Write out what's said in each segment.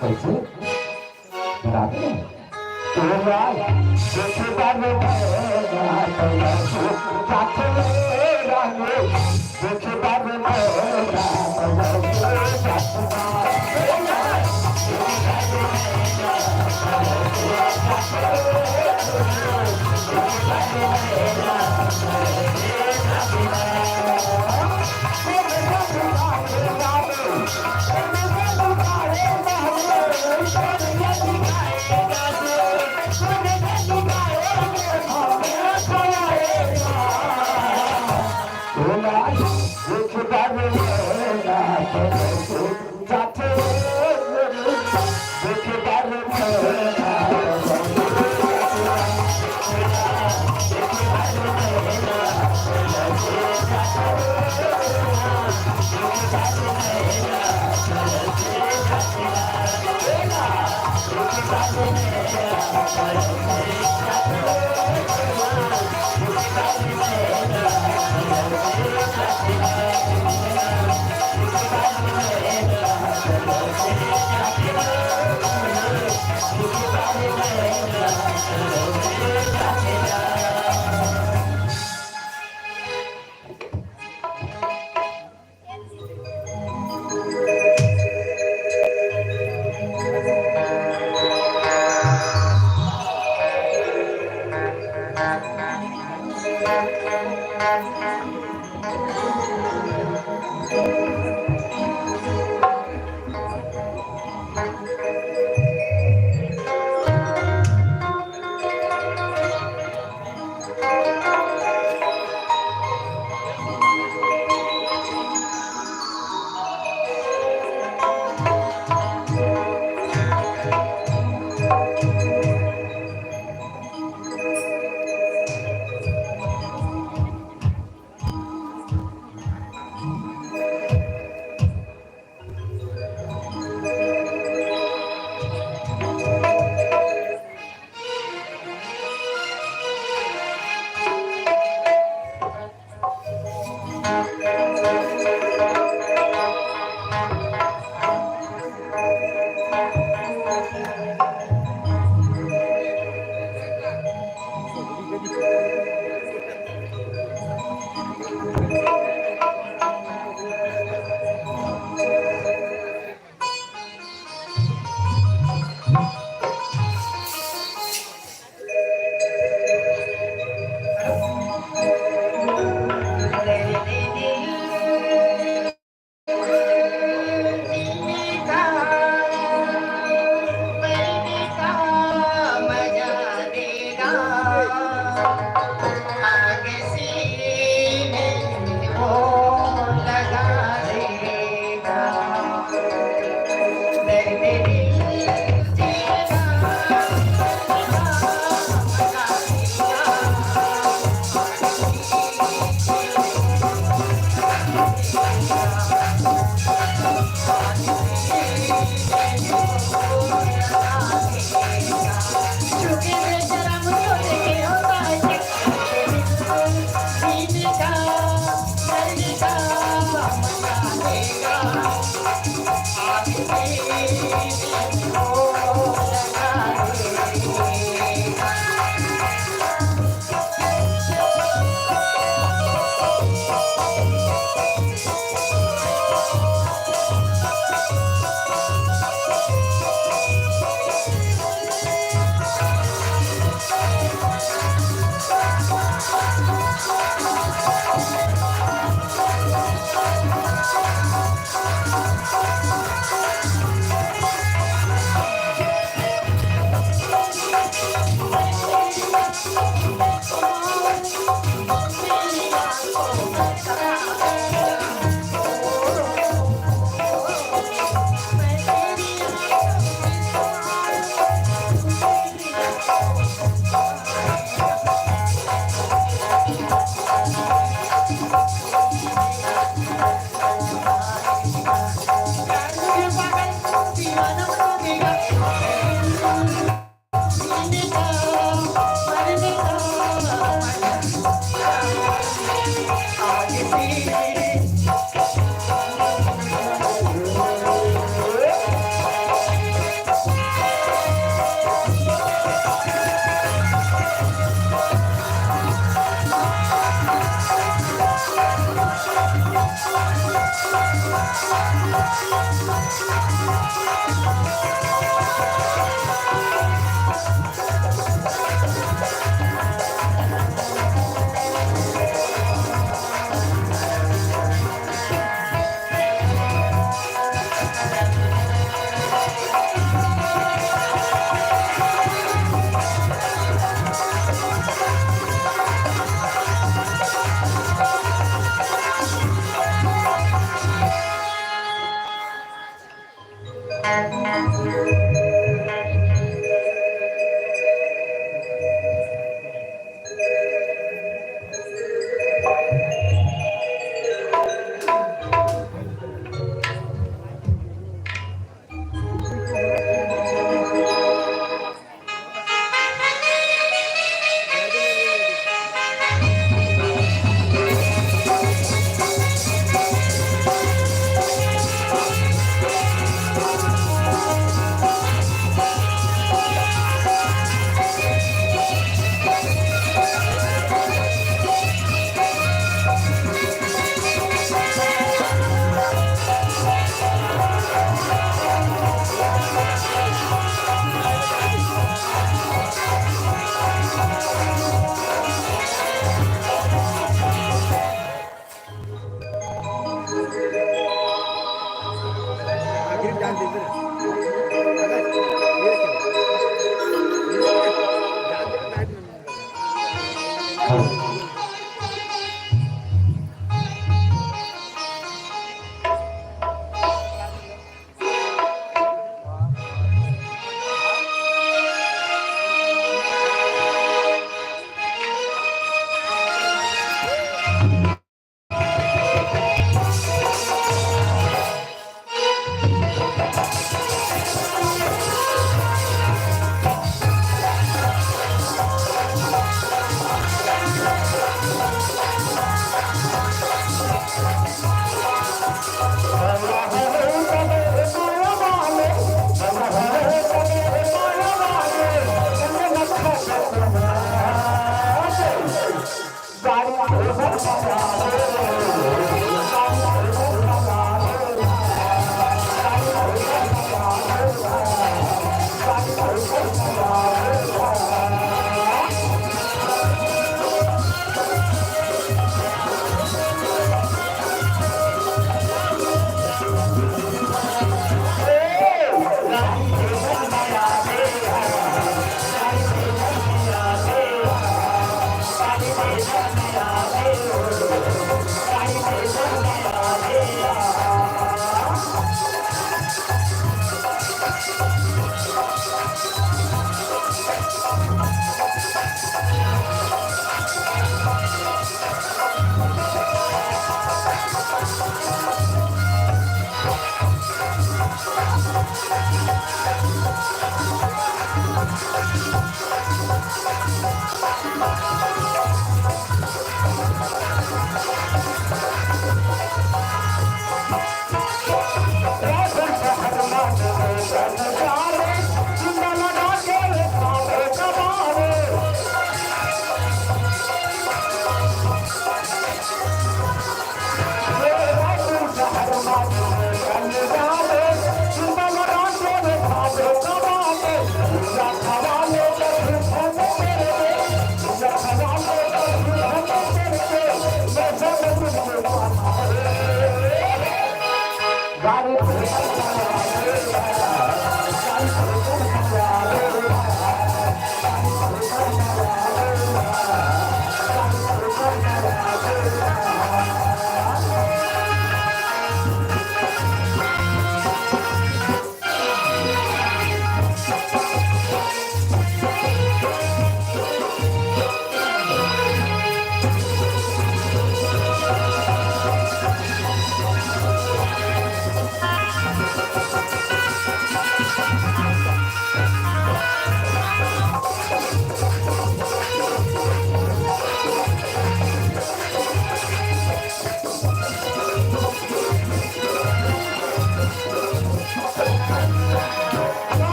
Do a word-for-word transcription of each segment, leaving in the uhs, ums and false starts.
कैसे? बराबर है।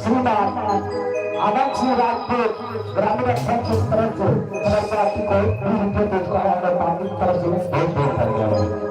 श्रीमान आनंद सिंह राजपूत ग्रामीण रक्षा क्षेत्र से सरकार की कोई भी रिपोर्ट उसका ऑर्डर पार्टी की तरफ से बहुत बहुत धन्यवाद।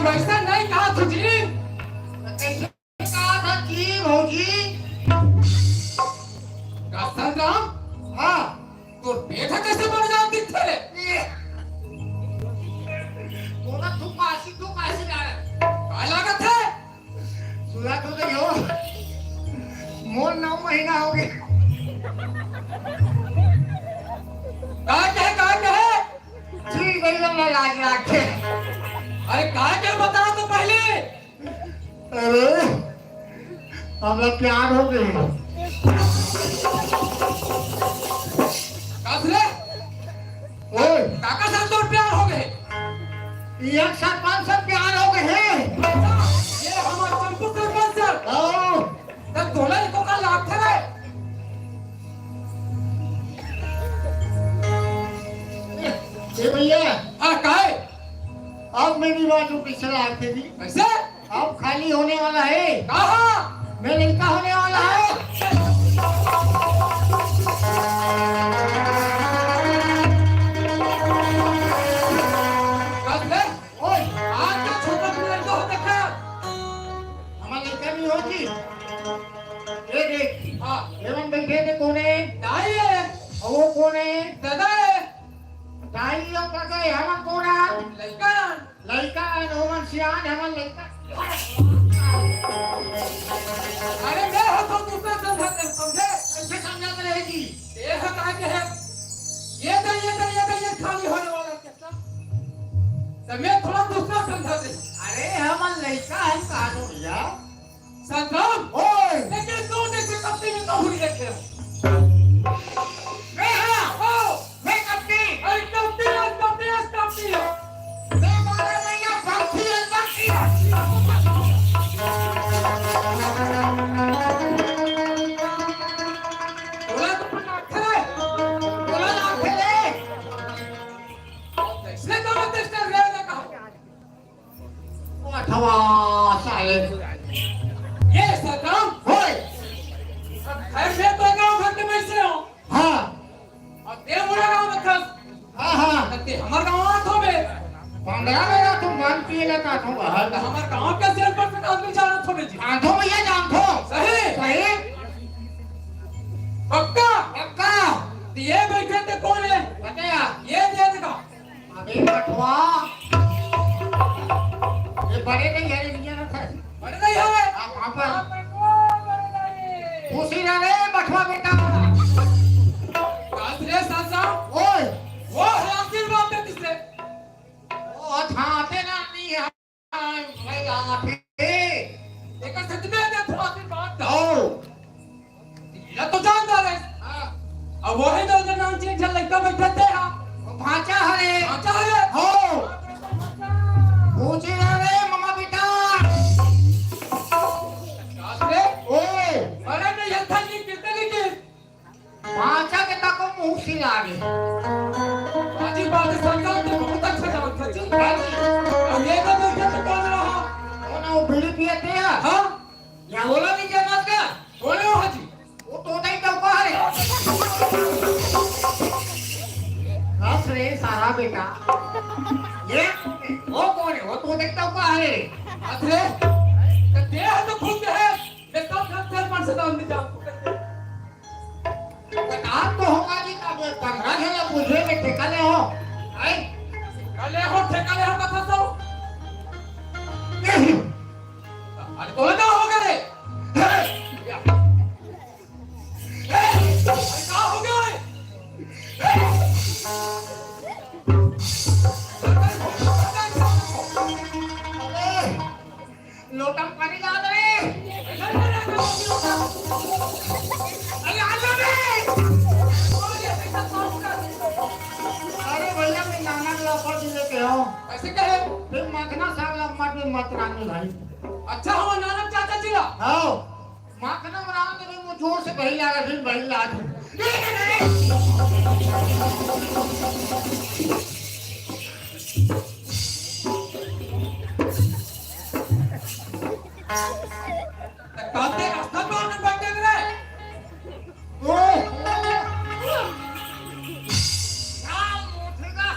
वैसा नहीं कहा तुझे। कहा था कि भौजी। का संग्राम? हाँ। तोर पेट ह कैसे बड़ जात दिखथे रे? ये। तोला तू काशी, तू काशी लागत। का लागत हे? सुना तो नहीं हो। मोर नौ महीना हो गए। का कहे, का कहे? जी, गई मैं लाज लाग के। अरे का कहे, बता तो पहले। अरे, हमला प्यार हो गए। कस रे? ओए। काका साथ तोर प्यार हो गए? एक सरपंच से प्यार हो गए हे। ये हमार चंपू सरपंच सर। आओ। तब तोला एको का लागथे रे? ए भैया। हाँ, काहे? अब मेरी बात को पीछे लागथे जी। कैसे? अब खाली होने वाला है। कहाँ? मैं लड़का होने वाला है। कब है? ओए, आज का छोटा सा लड़का हो देखा। हमारा लड़का नहीं हो जी। ये देख। हाँ। ये मन बैठे थे, कौन है? दाई है। और वो कौन है? दादा है। दाई और काका है, हम कौन है? लड़का। लइका अन ओमन सियान, हमन लइका। अरे, मैं ह तो दूसरा समझा कर, समझे? कैसे समझा कर रहेगी? ये ह का के है? ये तो, ये तो, ये तो, ये खाली होने वाला है, कैसा? तो मैं थोड़ा दूसरा समझा दे। अरे, हमन लइका हन, कहा दो भैया। संतराम, ओए! लेकिन तू देखे कब से मैं कहूँ नहीं देखे। मैं हाँ, ओ, मैं कब से? अरे कब से, आज कब से, आज कब से? मैं बारह महीना पंखी है, पंखी। बोला तो ना खेले, बोला ना खेले। इसने तो मत कर रहे ना कहा। अथवा साले। ये सरकार। होय। अरे मैं तो गांव भर के में से हूँ। हाँ। और ते मोला गांव में खस। हाँ, हाँ। ते हमर गांव आत हो बे। पंद्रह में ना तू मन पिए लेता तू बाहर। तो हमर गांव के सियान पर से आदमी जानत हो बे जी। जानथो भैया, जानथो। सही। सही। पक्का? पक्का। तो ये बैठे थे कौन है? बताया। ये दे देखा। अबे बटवा, ये बड़े नहीं है, ये नहीं है। बड़े नहीं है। आप, आप, आप बटवा, बड़े नहीं। खुशी ना रे बटवा बेटा। काश रे सासा। ओए। वो हरामखोर बात है किससे? वो थाते ना नहीं है। भाई आते। एक सच में ना थोड़ा सी बात। ओ। ये तो जानता है। हाँ। अब वही दो जन नाम चीज झल लइका बैठे थे, हाँ। वो भांचा हरे। भांचा हरे। हो। पूछे ना रे, ममा बेटा। काश रे। ओए। अरे नहीं, ये था नहीं, कितने नहीं की? भांचा के तको मुंह सिला दे। बाजी बात संगत तो बहुत अच्छा जवाब था जी। हाँ जी। अब ये तो देखे तो कौन रहा? कौन है वो बीड़ी पिए थे यार? हाँ। या बोला नहीं क्या बात का? कौन है वो हाजी? वो तोता ही टोका है। हंस रे सारा बेटा। ये वो कौन है? वो तोता ही टोका है। हंस रे। तो देह तो खुद है। मैं तो घर घर पर से काम नहीं जानता। बता तो होगा जी, अब ये पंद्रह झन ला बुझे में ठेका ले हो। हैं? ठेका ले हो, ठेका ले हो, कथा तो। अरे, तोला का हो गया रे? अरे, का हो गया रे? अरे, लोटा में पानी ला दे रे। अरे, आ जा बे। अरे भैया, मैं नाना के ऊपर भी लेके आओ। ऐसे क्या है? फिर मखना साग ला मत में मत रानी भाई। अच्छा, हो नाना चाचा जी ला। आओ। मखना में राम के वो जोर से बहिला रहा, फिर बहिला दे। काते रास्ता पर बैठे रहे। ओ! राम उठेगा।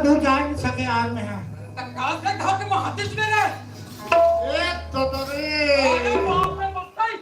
तू जान सके यार मैं। तंगास के घर के महातीस में रहे। ए तो तो रे। अरे बाप रे, मत कही।